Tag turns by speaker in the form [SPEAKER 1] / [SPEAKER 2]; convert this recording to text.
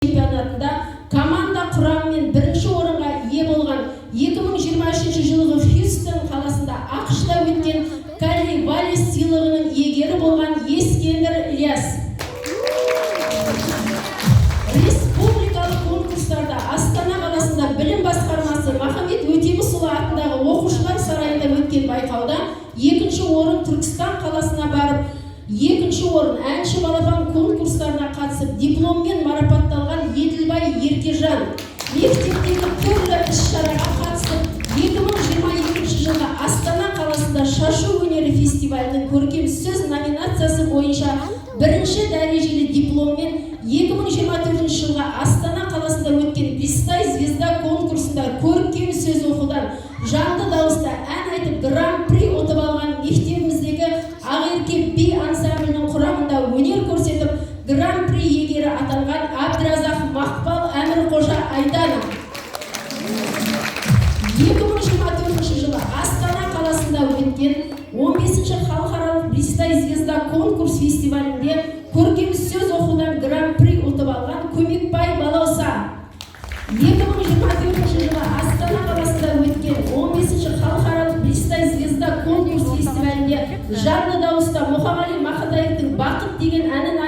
[SPEAKER 1] Чемпионатында команда құрамымен бірінші орынға ие болған, 2023 жылғы Хьюстон қаласында, АҚШ-та өткен Калли Валлис сыйлығының иегері болған Ескендір Ілияс. Республикалық конкурстарда Астана қаласында білім басқармасы Махамбет Өтемісұлы атындағы оқушылар сарайында өткен байқауда екінші орын, Түркістан қаласына барып екінші орын, әнші балапан конкурстарына қатысып, дипломмен марапатталған Еділбай Еркежан. Мектептегі түрлі іс-шараға қатысып, 2022 жылғы Астана қаласында шашу өнері фестивалінің көркем сөз номинациясы бойынша бірінші дәрежелі дипломмен, 2024 жылғы Астана қаласында өткен «Блистай звезда» конкурсында көркем сөз оқудан жанды дауыста ән айтып, гран-при ұтып алған, мектебіміздегі Ақерке би ансамблінің құрамында өнер көрсетіп, гран-при иегері атанған Әбдіразақ Мақпал Әмірқожа Айдана. 2024 жылы Астана қаласында өткен 15 халықаралық «Блистай звезда» конкурс фестивалінде көркем сөз оқудан гран-при ұтып алған Көмекбай Балауса. 2024 жылы Астана қаласында өткен 15 халықаралық «Блистай звезда» конкурс фестивалінде жанды дауыста Мұқағали Мақатаевтың «Бақыт» деген әнін